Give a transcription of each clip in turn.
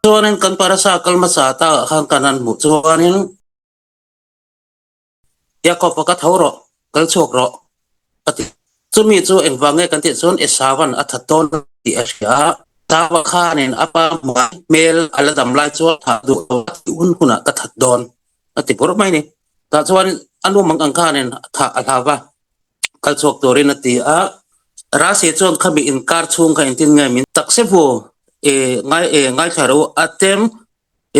Chuanin kan parasa kal hmasa ta ah khan kan han hmuh chuanin Jakob-a ka tho rawh, kal chhuak rawh a ti. Chumi chu engvang nge kan tih chuan Esauan a that dawn tih a hria a. Esaua khanin a pa hmai hmel a la dam lai chuan thah duh lo a tih hun hunah ka that dawn a ti bawrh mai ni. Tah chuan a nu mang ang khanin thah a hlau va, kal chhuak turin a ti a. Rasi chuan khami inkar chhung kha engtin nge min takse vu e ngai e ngaithla ro a tem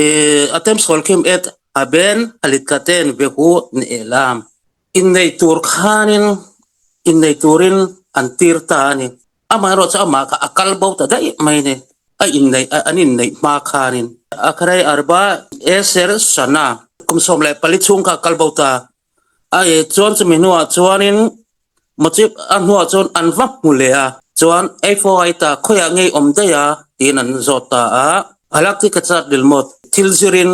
e a tem sawl khim et a ben a lit ka ten ve hu ni e lam. Innei tur khanin innei turin an tir ta a ni. Amaherawh chu amah kha a kal bo ta daih mai a ni. A inneih an inneih hma khanin Akhrei Arba Eser Shana kum 14 chhung kha a kal bo ta. A e chuan chumi hnuah chuanin Mochip a hnuah chuan an va hmu leh a, chuan Eifo ai ta khawiah ngei awm daih a tiin an zawt ta a. Halak thi ka chat rilmawt thil zirin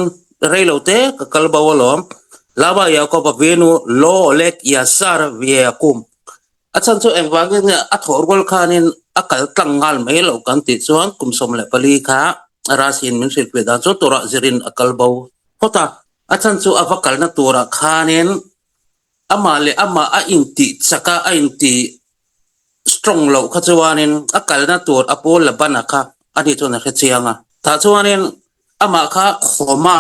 rei lo te ka kal bo alawm. Lava Jakob a vinu Lo Olek Yasar Vieakum. A chhan chu engvangin nge a thawh rual khanin a kal tlang nghal mai lo kan tih chuan kum 14 kha Rasiin min hrilhfiah dan chu turah zirin a kal bo phawt a. A chhan chu a va kalna turah khanin amah leh amah a intih chak a, a intih strong loh kha chuanin a kalna tur a pawl la ban a kha a nih chuan a hre chiang a. Tah chuanin amah kha khawma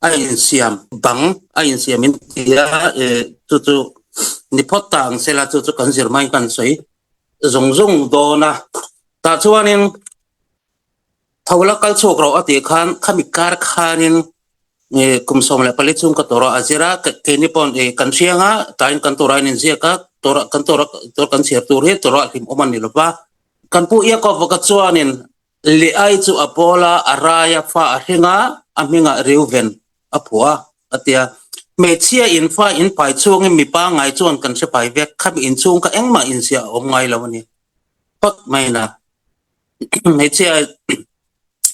a insiam bang a insiam in ti a, chu chu ni phawt ta ang sela chu chu kan zir hmain kan sawi zung zung dawn a. Tah chuanin Tho la kal chhuak rawh a tih khan khami kar khanin kum 14 chhung ka Torah a zir a, keini paw'n kan hriang a, tain kan Torah in inziak a, Torah kan Torah kan chhiar tur hi Torah hlim awm a ni lo va. Kan pu Iakob ka chuanin Leai chu a pawl a, a rai a, fa a hring a, a hmingah Reuven a phuah a, a ti a. Hmeichhia in fa in pai chhungin mipa ngai chuan kan hre pai vek, khami inchhung kha engmah inziah a awm ngai lo a ni phawt mai na. Hmeichhia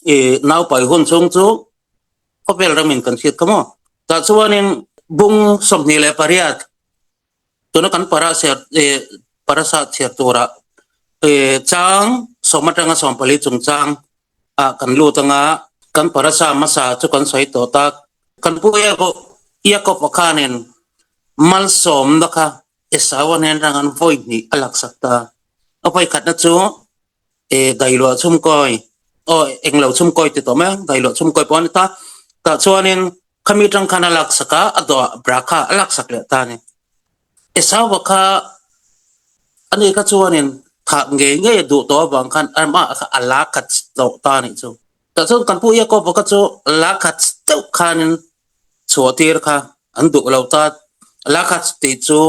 i naupai hun chhung chu khawvel ramin kan hriat kha maw. Tah chuanin bung 28 tuna kan para chhiar parasa chhiar turah chang 10 atanga 14 chungchang ah kan lut anga kan parasa hmasa chu kan sawi tawh tak. Kan pu Jakob-a khanin malsawmna kha Esau-a hnen atangin vawi hnih a laksak ta. A vawi khatna chu e dailuah chhumkawi aw englo chhumkawi ti tawh mai a, dailuah chhumkawi pawh a ni ta. Tah chuanin khami atang khan a laksak a, a dawh bra kha a laksak leh ta a ni. Esau-a kha ani kha chuanin thah ngei ngei a duh tawh avang khan amah kha a la khat tawh ta a nih chu. Tah chuan kan pu Jakob-a kha chu la khat deuh khanin chhuah tir kha an duh lo ta. La khat tih chu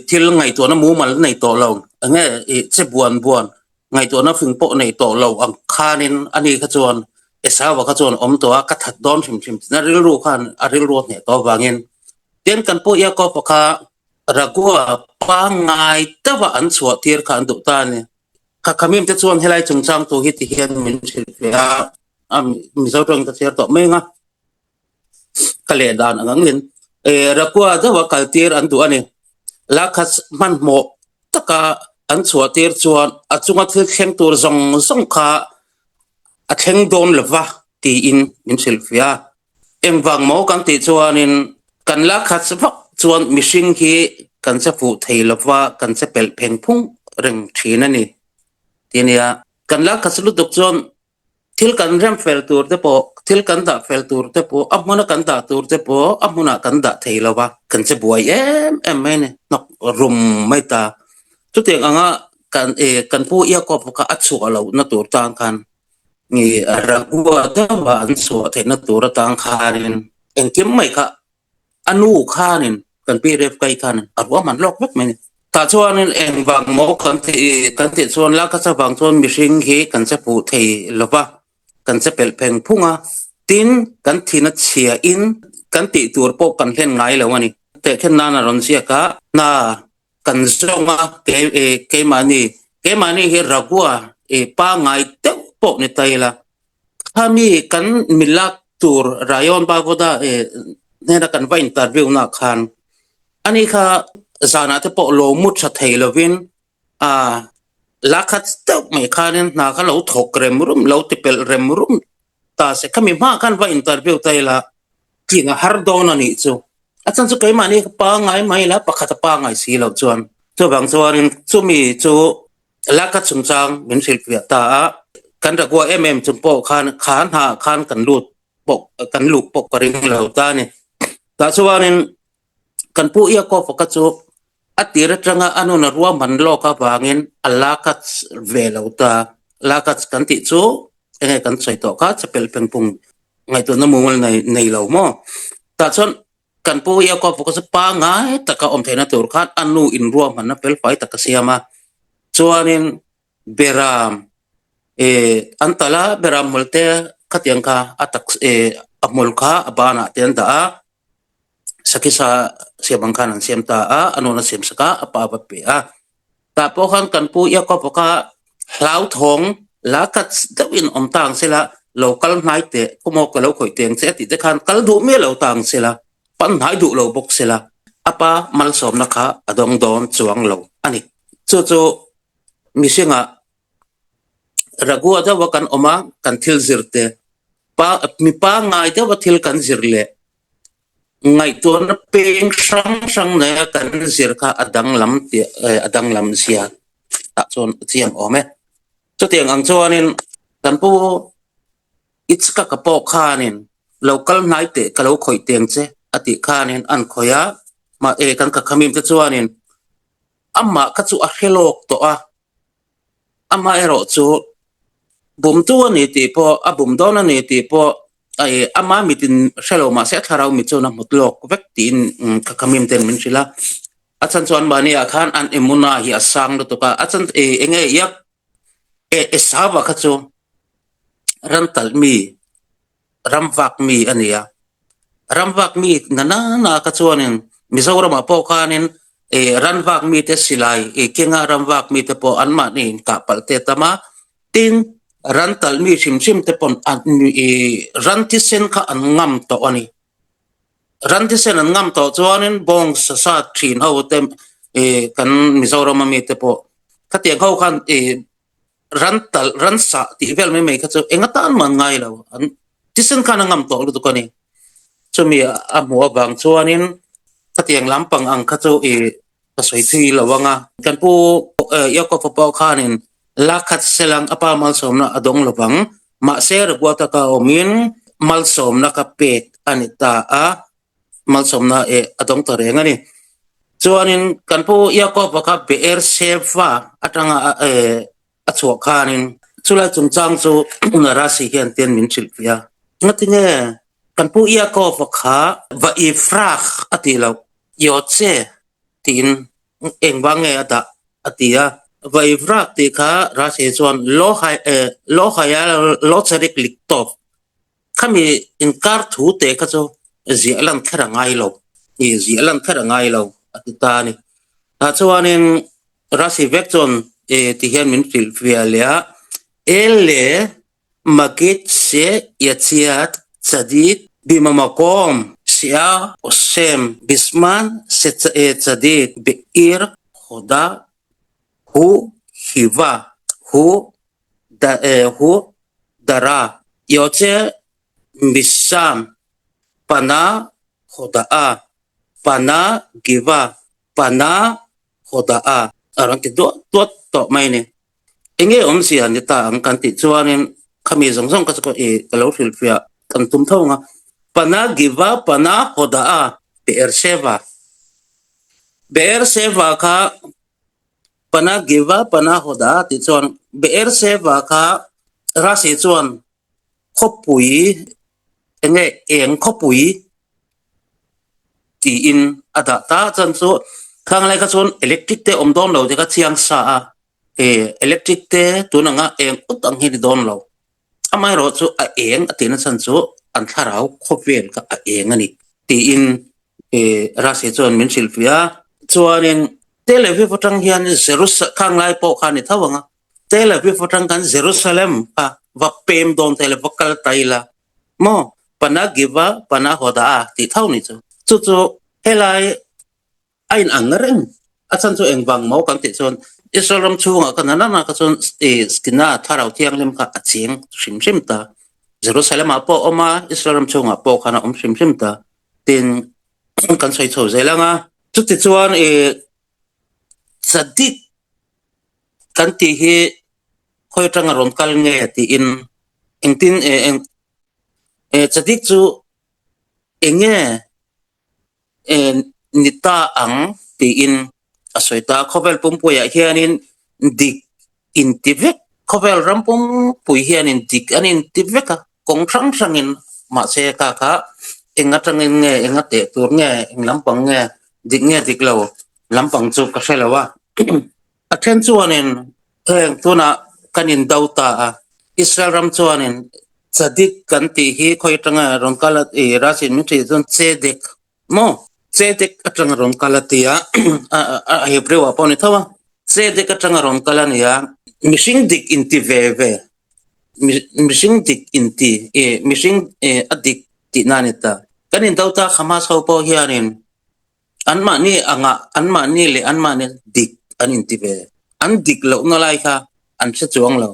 thil ngaihtuahna mumal nei tawh lo, enge che buan buan ngaihtuahna fing pawh nei tawh lo ang khanin ani kha chuan Esau-a kha chuan awm tawh a, ka that dawn hrim hrim tina rilru khan a rilru a hneh tawh avangin. Tin, kan pu Jakob-a kha Ragua pangngai deuha an chhuah tir kha an duh ta a ni. Kha khamim te chuan helai chungchang tu hi ti hian min hrilh ve a, a Mizo tawng ka chhiar tawh mai ang a, ka leh dan ang angin Rakua deuha kal tir an duh a ni. Lakhat hmanhmawh taka an chhuah tir chuan a chunga thil thleng tur zawng zawng kha a thleng dawn lova tiin min hrilh fiah a. Engvang maw kan tih chuanin kan la khat vak chuan mihring hi kan che fuh thei lova kan che pelh pheng phung reng thin a ni ti a nia. Kan la khat lutuk chuan thil kan rem fel tur te pawh, thil kan dah fel tur te pawh, a hmuna kan dah tur te pawh a hmunah kan dah thei lova kan che buai em em mai a ni, hnawk rum mai ta. Chutiang anga kan kan pu Iakob kha a chhuah lohna tur tan khan Ragua deuha an chhuah theihna tur atang khanin engkim mai kha a nu khanin kan pi Revkai khanin a ruahman lawk vek mai a ni. Tah chuanin engvang maw kan tih kan tih chuan la ka chavang chuan mihring hi kan che fuh thei lova kan che pelh pheng phung a, tin kan thina chhia in kan tih tur pawh kan hlen ngai lo a ni. Tehkhen nan a rawn ziak a, hna Kan zawng a, keimahni, keimahni hi Ragua pangngai deuh pawh ni ta ila, khami kan milak tur Rayon Bagoda hnena kan va interview na khan ani kha zanah te pawh lo mu tha thei lovin a la khat deuh mai khanin hna kha lo thawk rem rum, lo ti pelh rem rum. ta se khami hma khan va interview ta ila tling a har dawn a nih chu. A chhan chu keimahni ka pangngai mai la pakhat a pangngai si loh chuan. Chuvang chuanin chumi chu laka chungchang min hrilhfiah ta a, kan Ragua em em chung pawh khan kha hna khan kan lut pawh kan luh pawh ka ring lo ta a ni. Tah chuanin kan pu Iakova kha chu a tir atanga a nun a ruahman lawk avangin a laka ve lo ta. Laka kan tih chu enge kan sawi tawh kha chapel pengpung ngaihtuahna mumal nei nei lo maw? Tah chuan kan pu Iakova kha chu pangngai taka awm theihna tur khan a nu in ruahmanna felfai tak a siam a. Chuanin Beram eh an talh a, Beram hmul te khatiang kha a tak eh a hmul kha a banah te an dah a, Sakisa siam ang khan an siam ta a, a nu'n a siam sak a, a pa va pe a. Tah pawh khan kan pu Jakob-a kha hlauthawng la khat deuhin awm ta ang sela, lo kal hnai teh, khumaw ka lo khawih teng che a tih te khan kal duh miah lo ta ang sela, pan hnai duh lo bawk sela, a pa malsawmna kha a dawng dawn chuang lo a ni. Chu chu mihringah Ragua deuha kan awm a, kan thil zir te, pa mi pangngai deuha thil kan zir leh Ngaihtuahna peng hrang hrang neia kan zir kha a danglam tih a danglam zia tah chuan a chiang awm e. Chutiang ang chuanin kan pu Ichkaka pawh khanin lo kal hnai teh ka lo khawih teng che a tih khanin an khawih a, mah e kan kakhamim te chuanin amah kha chu a hre lawk tawh a. Amaherawh chu bumtu a ni tih pawh, a bum dawn a ni tih pawh ama mitin hre lo mahse a thlarau mit chuan a hmut lawk vek tiin ka khamim ten min hrilh a. A chhan chuan mahni ah khan an emuna hi a sang lutuk a, a chhan eng nge iak Esau-a kha chu ram talh mi, ram vak mi a ni a. Ram vak mi na na na kha chuanin Mizoramah pawh khanin ran vak mite silai kenga ram vak mite pawh anmahni inkah palh te a tam a. Tin, ran talh mi hrim hrim te pawn ran thisen kha an ngam tawh a ni. Ran thisen an ngam tawh chuanin bawng sa thin ho te kan Mizoram ami te pawh khatiang ho khan ran talh ran sah tih vel mai mai kha chu eng atan mah an ngai lo an thisen khan a ngam tawh lutuk a ni. Chumi a hmuh avang chuanin khatiang lampang ang kha chu ih ka sawi thui lo ang a. Kan pu Jakob-a pawh khanin la khat selang a pa malsawmna a dawng lo vang mahse Ragua taka awmin malsawmna ka pek a ni ta a, malsawmna eh a dawng ta reng a ni. Chuanin kan pu Jakob-a kha Beer-sheva atanga eh a chhuah khanin chulai chungchang chu Rasi hian tian min hrilhfiah a. Ngatinge kan pu Jakob-a kha va Ifrah a tih loh Yotze tiin engvang nge a dah a ti a. Va Ifrah tih kha Rasi chuan lo hai eh lo hai a lo charik lik tawp Khami inkar thu te kha chu ziah lan kher a ngai lo, ih ziah lan kher a ngai lo a ti ta a ni. Tah chuanin Rasi vek chuan ih ti hian min hrilh fiah leh a, Ele Magid Se Yatziat Tzadik Bimamakom Sia Osem Bisman Se Tzadik Beir Hoda Hu Hiva Hu Da eh hu Dara Yoche Misham Pana Hodaa Pana Giva Pana Hodaa a rawn ti duah duah tawh mai a ni. Enge awmzia ni ta ang kan tih chuanin khami zawng zawng kha chu ka ih ka lo hrilhfiah kan tum tho ang a. Pana Giva Pana Hodaa Beersheva Beersheva kha Pana Giva Pana Hoda tih chuan Beersheva kha Rashi chuan khawpui eng nge eng khawpui tiin a dah ta chuan chu khang lai kha chuan electric te awm dawn lo te kha chiang sa a eh electric te tun anga eng ut ang hi ni dawn lo amaherawh chu a eng a tihna chhan chu an thlarau khawvel kha a eng a ni tiin eh Rasi chuan min hrilhfiah a chuanin Tel Aviv atang hian Jerusalem khang lai pawh kha a ni tho ang a Tel Aviv atang khan Jerusalem kha va pem dawn ta ila va kal ta ila maw Pana Giva Pana Hoda tih tho ni chu chu chu helai a in ang reng a chhan chu engvang maw kan tih chuan Israel ram chhungah ka nana na kha chuan eh Skinna thlarau thianghlim kha a cheng hrim hrim ta. Jerusalem-ah pawh a awm a, Israel ram chhungah pawh khan a awm hrim hrim ta. Tin, kan sawi chho zel ang a. Chutichuan ih Tzadik kan tih hi khawi atanga rawn kal nge tiin engtin eng Tzadik chu eng nge ni ta ang tiin a sawi ta. Khawvel pumpuiah hianin dik inti vek, khawvel ram pumpui hianin dik an inti vek a, kawng hrang hrangin mahse kha kha eng atangin nge, eng a teh tur nge, eng lampang nge, dik nge dik lo lampang chu ka hre lo a. A then chuanin heng tunah kan indo ta a, Israel ram chuanin Tzadik kan tih hi khawi atanga rawn kal a ih Rashi-in min hrilh chuan Tzedek maw? Tzedek atanga rawn kal a ti a, a Hebrew ah pawh a ni tho a, Tzedek atanga rawn kal a ni a, mihring dik inti ve ve, mihring dik inti ih mihring ih a dik tihna a ni ta. Kan indo ta Hamas ho pawh hianin Anmahni angah anmahni leh anmahni dik an inti ve. An dik lohna lai kha an hre chuang lo.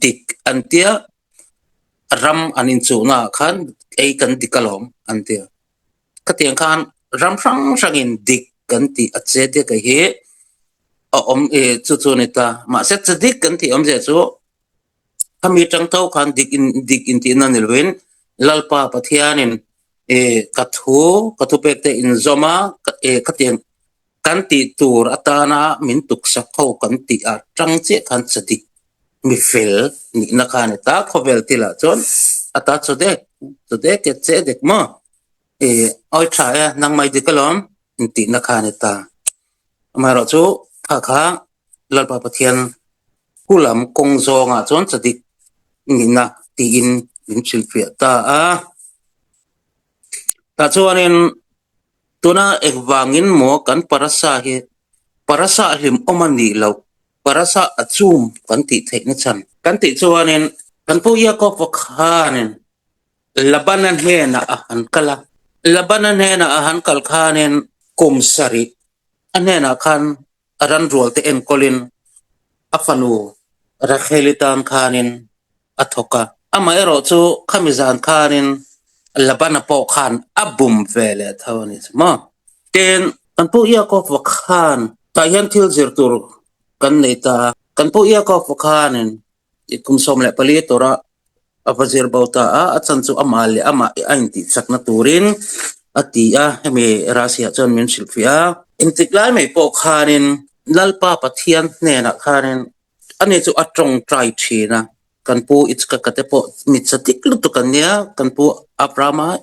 Dik an tia ram an inchuhna ah khan ei kan dik alawm an tia. Khatiang khan ram hrang hrangin dik kan tih a che dik a hi a awm i chu chu a ni ta. Mahse che dik kan tih awmzia chu Khami tang tho khan dik in dik intihna ni lovin Lalpa Pathianin eh ka thu ka thupek te inzawm a eh khatiang kan tih tur atana min tuksak ho kan tih ah tang chiah khan cha dik mi fel nihna kha a ni ta khawvel thilah chuan a ta chaw dek chaw dek e che dek maw eh awi tha e nangmah i dik alawm intihna kha a ni ta amaherawhchu kha kha Lalpa Pathian Pu lam kawng zawngah chuan chadik nihna tiin min hrilhfiah ta a. Tah chuanin tuna engvangin maw kan parasa hi parasa hlimawm a nih loh, parasa a chum kan tih theihna chhan kan tih chuanin kan Pu Iakopa khanin Labana hnenah a han kal a. Labana hnenah a han kal khanin kum sarih a hnenah khan a ran rualte enkawlin a fanu Racheli tan khanin a thawk a. Amaherawh chu khami zan khanin Labana pawh khan a bum ve leh tho a ni chu maw? Tin, kan Pu Iakofa khan tah hian thil zir tur kan nei ta a. Kan Pu Iakofa khanin kum 14 tura a va zir bo ta a, a chan chu amah leh amah a intihchakna turin a ti a, hemi Rasiah chuan min hrilhfiah a. Engtik lai mai pawh khanin Lalpa Pathian hnenah khanin ani chu a tawngtai thin a, kan pu Itzkaka te pawh mitsa dik lutuk an nia, kan pu Abrahama,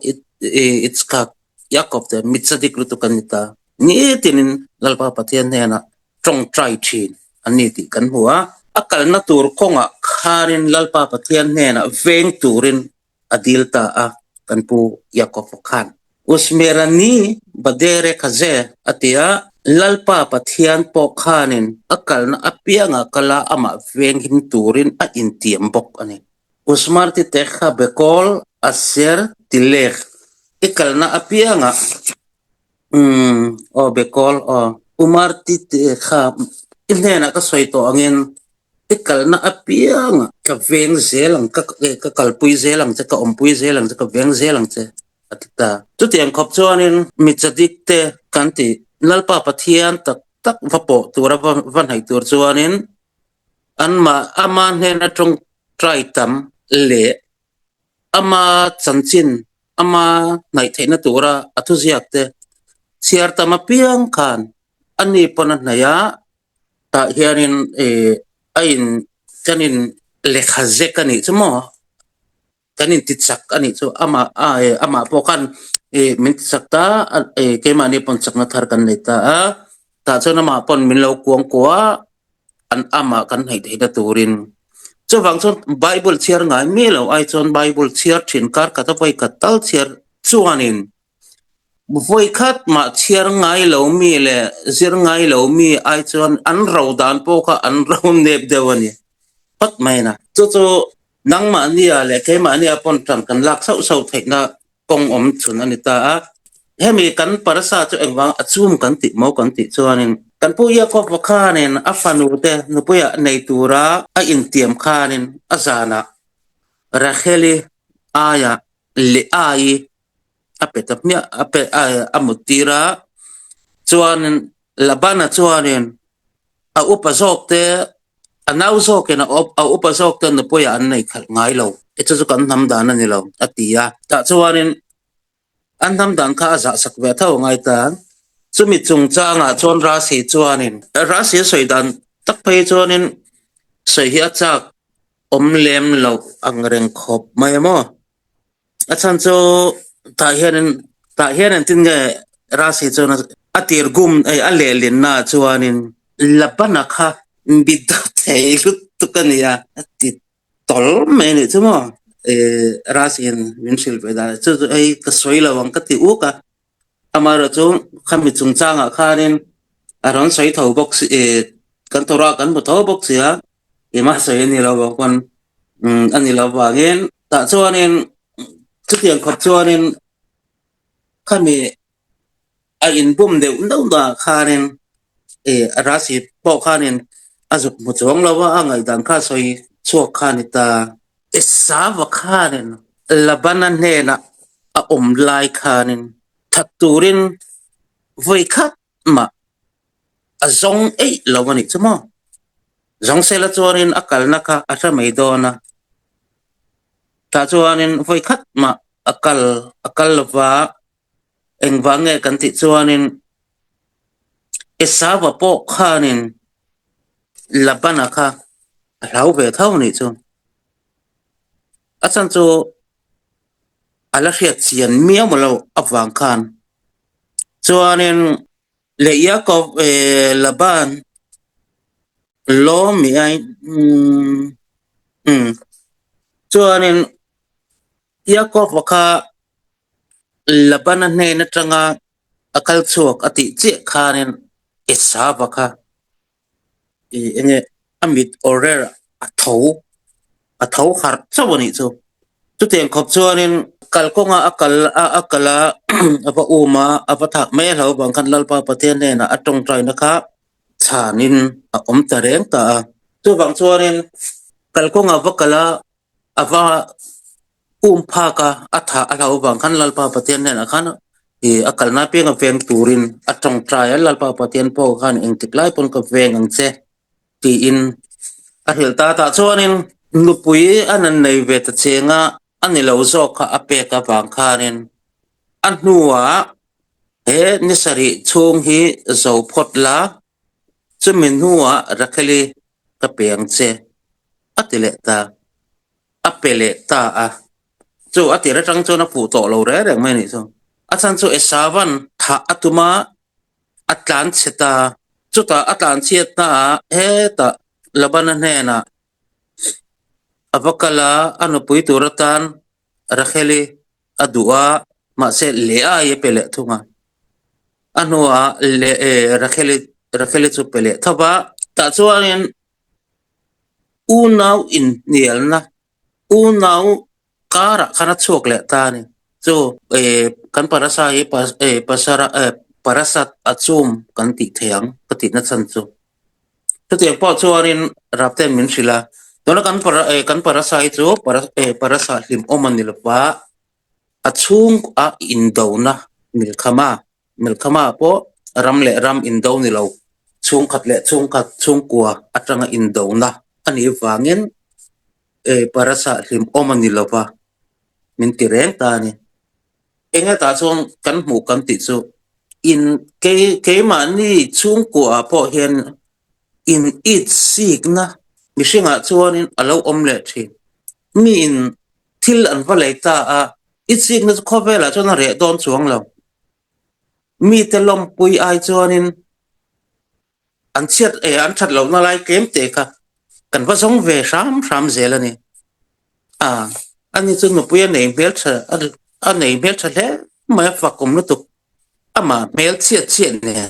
Itzkak, Jakob te mitsa dik lutuk an ni ta. Nitinin Lalpa Pathian hnenah tawngtai thin an ni tih kan hmu a. A kalna tur kawngah khanin Lalpa Pathian hnenah veng turin a dil ta a, kan pu Jakob-a khan. Usmerani Badere Khaze a ti a, Lalpa Pathian pawh khanin a kalna apiangah kala amah venghim turin a intiam bawk a ni. Usmarti Tekha Bekol Aser Tilek i kalna apiangah Umm, aw Bekol, aw. Umar ti te kha i hnenah ka sawi tawh angin i kalna apiangah ka veng zel ang, ka ka kalpui zel ang che, ka awmpui zel ang che, ka veng zel ang che a ti ta. Chutiang khawp chuanin mi chadik te kan ti Lalpa Pathian tak tak va pawh tura va va hnaih tur chuanin anmah ama hnena tawngtai tam leh Ama chanchin, ama hnaih theihna tura a thuziak te chhiar tam apiang khan a ni pawn a hnaih a, tah hianin ih a in kan in lehkha zek a nih chu maw, kan in ti chak a nih chu amah a ih amah pawh khan ih min ti chak ta a ih keimahni pawn chakna thar kan nei ta a, tah chuan amah pawn min lo kuang kuah a. an amah kan hnaih theihna turin. Chuvang chuan Bible chhiar ngai mi lo ai chuan Bible chhiar thin kar khat a vawi khat tal chhiar chuanin vawi khat mah chhiar ngai lo mi leh zir ngai lo mi ai chuan an ro dan pawh kha an ro nep deuh a ni phawt mai na. Chu chu nangmahnia leh keimahnia pawn tan kan lak sauh sauh theihna kawng awm chhun a ni ta a. Hemi kan parasa chu engvang a chum kan tih maw kan tih chuanin kan pu Iakob-a khanin a fanu te nupuia nei tura a intiam khanin a zanah Rachel-i aiah Leai a pe ta hmiah a pe a mut tir a, chuanin Labana chuanin a upa zawk te a nau zawkin a upa zawk te nupuiah an nei khalh ngai lo, chu chu kan hnam dan a ni lo a ti a, tah chuanin An hnam dan kha a zah sak ve tho a ngai ta. Chumi chungchangah chuan Rasi chuanin Rasi a sawi dan tak phei chuanin sawi hi a chak awm lem loh ang reng khawp mai a maw? A chhan chu tah hianin tah hian engtin nge Rasi chuan a tir gum ei a lehlinnaah chuanin Labana kha mi dawt thei lutuk a nia a ti Tawlh mai a nih chu maw? Rasiin min hrilh ve dan chu chu hei ka sawi lo ang ka ti uk a, amaherawh chu khami chungchangah khanin a rawn sawi tho bawk si kan Torah kan hmu tho bawk si a, keimah sawi a ni lo vang pawn a ni lo vangin tah chuanin chutiang khawp chuanin khami A inbum deuh deuh dah khanin eh Rasi pawh khanin a zuk hmu chuang lo a, a ngaihdan kha sawi chhuak kha a ni ta. Esava khanin Labana hnenah a awm lai khanin that turin vawi khat mah a zawng eih lo a nih chu maw? Zawng sela chuanin a kalna kha a hre mai dawn a, tah chuanin vawi khat mah a kal a kal lova. Engvang nge kan tih chuanin Esauva pawh khanin Labana kha a hlau ve tho nih chu. A chhan chu a la hriat chian miau lo avang khan. Chuanin leh Yaakov Laban lawm mi ai umm chuanin Yaakov-a kha Labana hnen atanga a kal chhuak a tih chiah khanin Esava kha enge a mit awrher a tho a tho harh chauh a nih chu. Chutiang khawp chuanin kalkawnga a kal a a kal a a va um a, a va thak mai a hlo vang khan Lalpa Pathian hnenah a tawngtaina kha chhanin a awm ta reng ta a. Chuvang chuanin kalkawnga va kal a A va um phak a, a thah a hlauh vang khan Lalpa Pathian hnenah khan ih a kalna apiang a veng turin a tawngtai a, Lalpa Pathian pawh khan engtik lai pawn ka veng ang che tiin a hrilh ta. Tah chuanin nupui a nan nei ve ta cheng a, a ni lo zawk kha a pek avang khanin a hnuah he ni sarih chhung hi zo phawt la, chumi hnuah Rakheli ka pe ang che a ti leh ta, a pe leh ta a, chu a tir atang chuan a fuh tawh lo reng reng mai a nih chu. A chhan chu Esavan thah a tum a, a tlan chhe ta, chutah a tlan chhiat hnaah hetah Labana hnenah a va kal a, a nupui tur atan Racheli a duh a, mahse Leai a pe leh thung a. A hnuah Le Racheli Racheli chu pe leh tho va. Tah chuanin unau inhnialna, unau karah khan a chhuak leh ta a ni. Chu kan parasa hi pasara parasat a chum kan tih thei ang ka tihna chhan chu. Chutiang pawh chuanin Rapten min hrilh a, tuna kan para kan parasa hi chu para parasa hlimawm a ni lo va, a chhung a indona milkhama milkhama pawh ram leh ram indo ni lo, chhungkhat leh chhungkhat chhungkua atanga indona a nih vangin parasa hlimawm a ni lo va, min ti reng ta a ni. Enge tah chuan kan hmuh kan tih chu in kei keimahni chhungkuaah pawh hian in it sikna mihringah chuanin a lo awm leh thin. Miin thil an va lei ta a, it sikna chu khawvelah chuan a reh dawn chuang lo. Mite lawmpui ai chuanin an chhiat eh an that lohna lai tlem te kha kan va zawng ve hram hram zel a ni. A ani chu nupui a nei hmel tha a nei hmel tha hle mai a fak awm lutuk amah hmel chhiat chhiat nen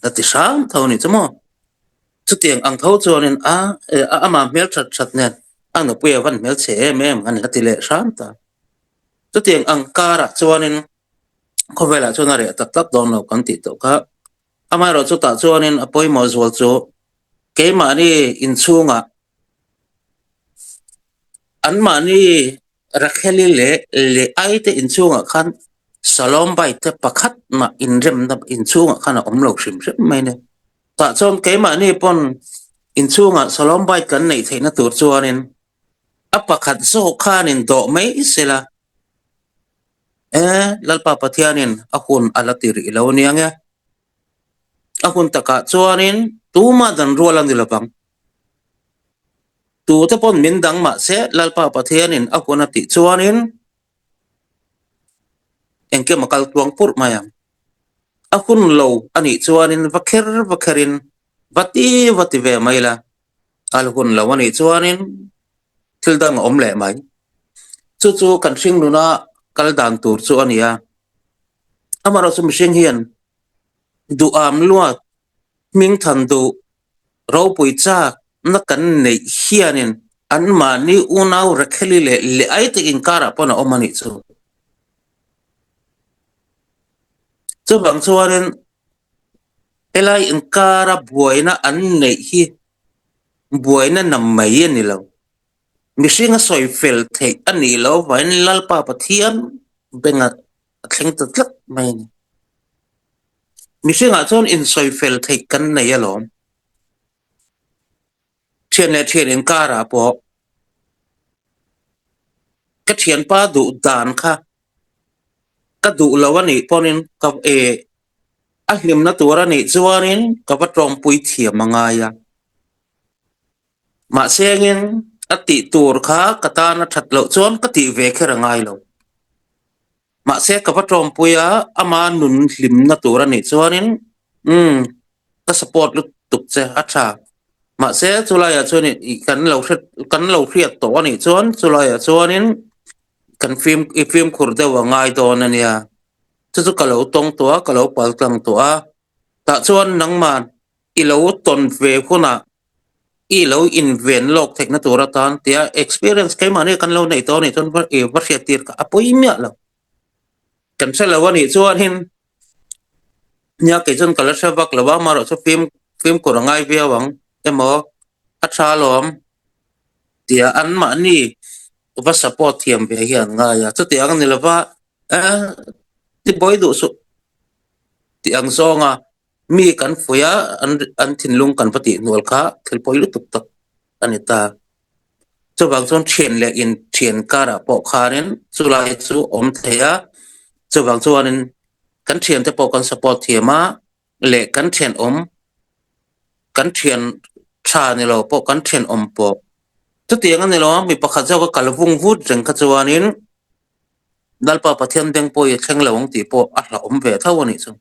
a ti hram tho a ni chu maw. Chutiang ang tho chuanin a amah hmel that that nen a nupui a van hmel chhe em em a ni a ti leh hram ta. Chutiang ang karah chuanin khawvelah chuan a reh tak tak dawn lo kan tih tawh kha. Amaherawh chutah chuanin a pawimawh zual chu keimahni inchhungah anmahni. Racheli leh Leai te inchhungah khan Shalom Bait te pakhat mah inremna inchhungah khan a awm lo hrim hrim mai a ni. Tah chuan keimahni pawn inchhungah Shalom Bait kan neih theihna tur chuanin a pakhat zawk khanin dawh mai sela, e Lalpa Pathianin a hun a la ti rih lo ania nge. A hun takah chuanin tumah dan rual a ni lovang. Tute pawn min dang mah se Lalpa Pathianin a hun a tih chuanin engkim a kal tluang purh mai ang. A hun lo a nih chuanin va kher va kherin va ti va ti ve mai la, a la hun lo a nih chuanin thil dang a awm leh mai. Chu chu kan hring nuna kal dan tur chu a ni a. Amaherawhchu mihring hian duham luat hming than duh ropui chak na kan neih hianin anmahni unau Rakheli leh Leai te inkarah pawn a awm a nih chu. Chuvang chuanin helai inkara buaina an neih hi buaina na mai a ni lo. Mihringa sawi fel theih a nih loh avangin Lalpa Pathian benga a thleng ta tlat mai a ni. Mihringah chuan insawi fel theih kan nei alawm. Thian leh thian inkarah pawh ka thianpa duh dan kha ka duh lo a nih pawhin ka eh a hlimna tur a nih chuanin ka va tawngpui thiam a ngai a. Mahse engin a tih tur kha ka tan a that loh chuan ka tih ve kher a ngai lo. Mahse ka va tawngpui a, ama nun hlimna tur a nih chuanin umm ka support lutuk che a tha. Mahse chulaiah chuan kan lo hre kan lo hriat tawh a nih chuan chulaiah chuanin kan fim i fimkhur deuh a ngai dawn a nia. Chu chu ka lo tawng tawh a, ka lo pal tlang tawh a. Tah chuan nangmah i lo tawn ve hunah i lo inven lawk theihna tur atan tia experience keimahni kan lo neih tawh a nih chuan va i va hriat tir kha a pawi miah lo. Kan hre lo a nih chuanin nia kei chuan ka la hre vak lo a, amaherawh chu fim fimkhur a ngai viau ang emaw a tha alawm tia anmahni va support thiam ve hi an ngai a, chutiang a ni lova eh tibuai duh suh tih ang zawnga Mi kan fuih a, an thinlung kan va tih hnual kha thil pawi lutuk tak a ni ta. Chuvang chuan thian leh in thian karah pawh khanin chulai chu awm thei a, chuvang chuanin kan thiante pawh kan support thiam a leh kan thianawm kan thian tha ni lo pawh kan thianawm pawh chutiang a ni lo a, mi pakhat zawk a kal vung vut reng kha chuanin Lalpa Pathian beng pawh i a thleng lo ang tih pawh a hlauhawm ve tho a nih chu.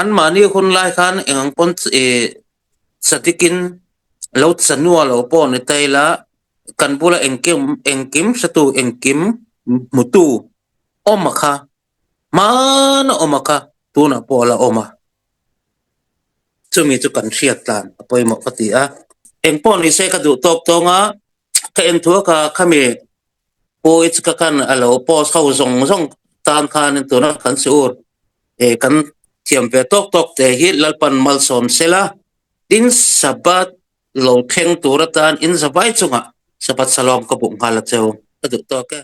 Anmahni hun lai khan eng ang pawn ih chadikin lo chanua lo pawh ni ta ila kan bula engkim engkim hretu engkim hmutu awm a kha hmana awm a kha tunah pawh a la awm a. Chumi chu kan hriat tlan a pawimawh ka ti a. Engpawh ni se ka duh tawk tawng a, ka en thu a kha khami Pu Ichka khan a lo post ho zawng zawng tan khanin tuna kan si ur eh kan thiam ve tawk tawk te hi Lalpan malsawm sela tin Sabbath lo thleng tur atan in zavai chungah Sabbath Shalom ka buh nghal a cheu ka duh tawk e.